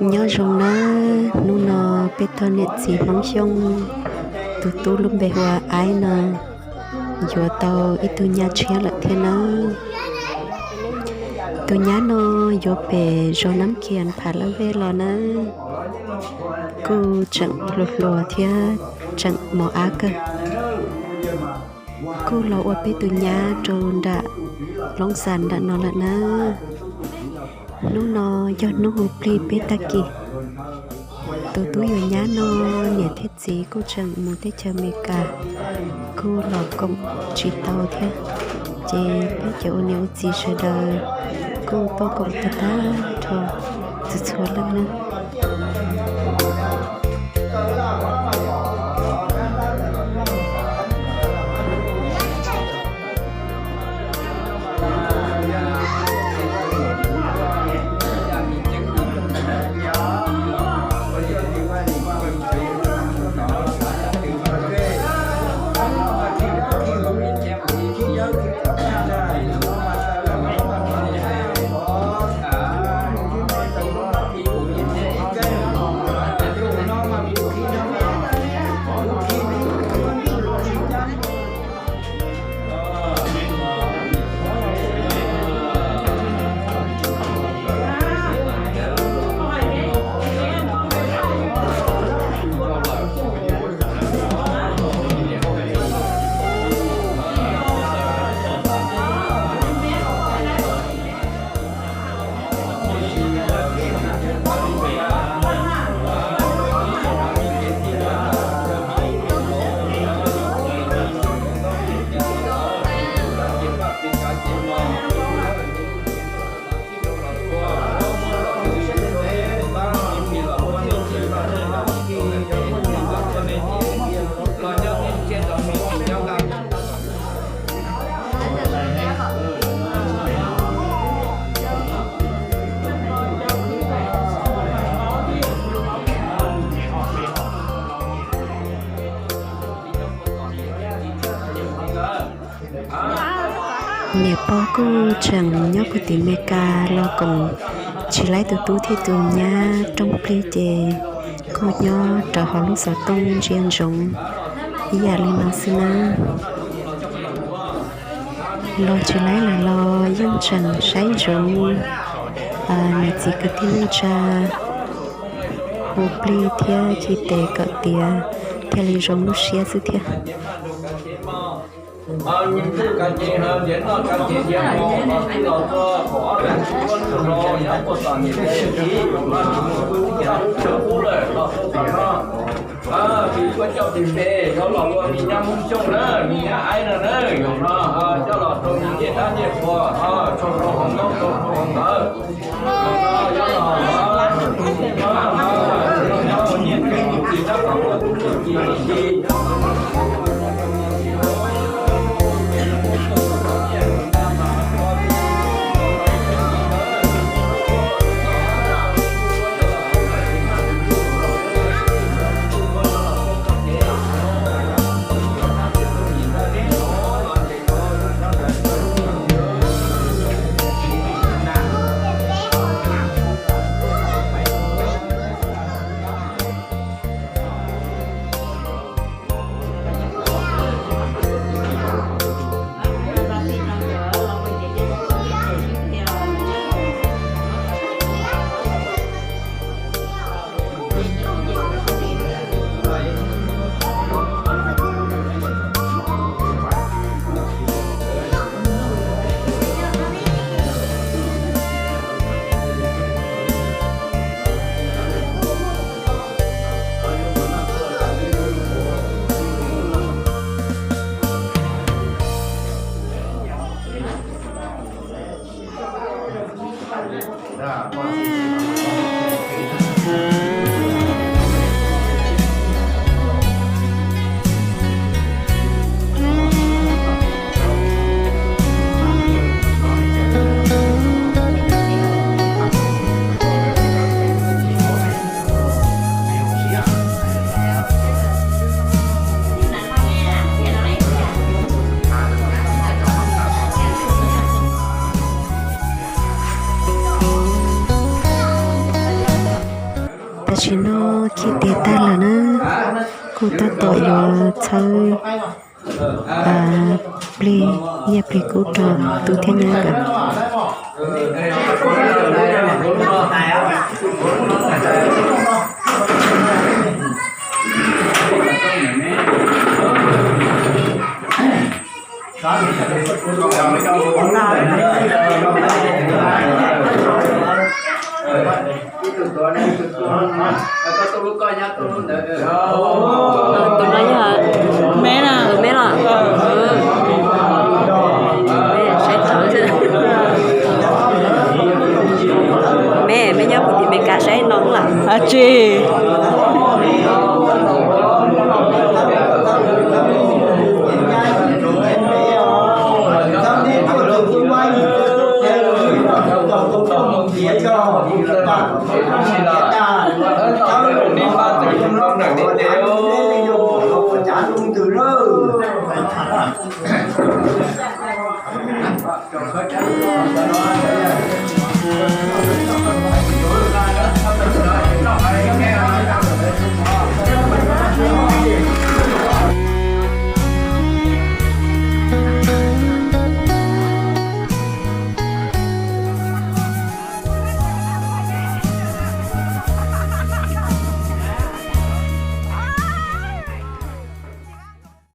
Nyob zoo nawb, hnub no peb tog niam txiv Hmoob Xyooj, tus tub lub npe hu ua Aib no, yuav tau ib tug nyab tshiab lawm thiab nawb. Tus nyab no yuav pem zos Nab Khias Pham Laj Vej los nawb. Kuj tseem hluas hluas thiab tseem mos ab kawg. Kuj los ua peb tus nyab rau nram Loob Xas nram no lawm nawb. Hnub no yog hnub hu plig peb tag kis. Tus tub yuav nyab no niam thiab txiv kuj tseem mus teb chaws Amelikas, kuj los koom tsis tau thiab. Ces peb cov ua niam ua txiv sawv daws kuj tuaj koom tag tag nrho txhua txhua leej nawb. Niam pog kuj tseem nyob puag tim Amelikas los koom tsis laib tus tub thiab tus nyab rooj plig ces kuj nyob rau hauv lub xov tooj ntsia ntsoov ib yam li no xwb nawb. Los tsis laib lawm los yeej tseem saib ntsoov niam txiv kwv tij neej tsa hu plig thiab khi tes kawm tiav thiaj li zoo lub siab xwb thiab. Tus kuj coj tus npe yuav los ua me nyab Hmoob Xyooj na, me nyab Aib no na, yog no coj los rau me ntiaj dab ntiaj qhua, tso rau hauv ntaub tso rau hauv ntawv. Tsim no khi tes tag lawm na, kuj tab tom yuav txhawb plig, yaj plig kub rau tub thiab nyab nkawd. Tus no yog me na, me los, me saib tawv xwb. Me, me nyob puag tim Meskas saib no lawm. Tsis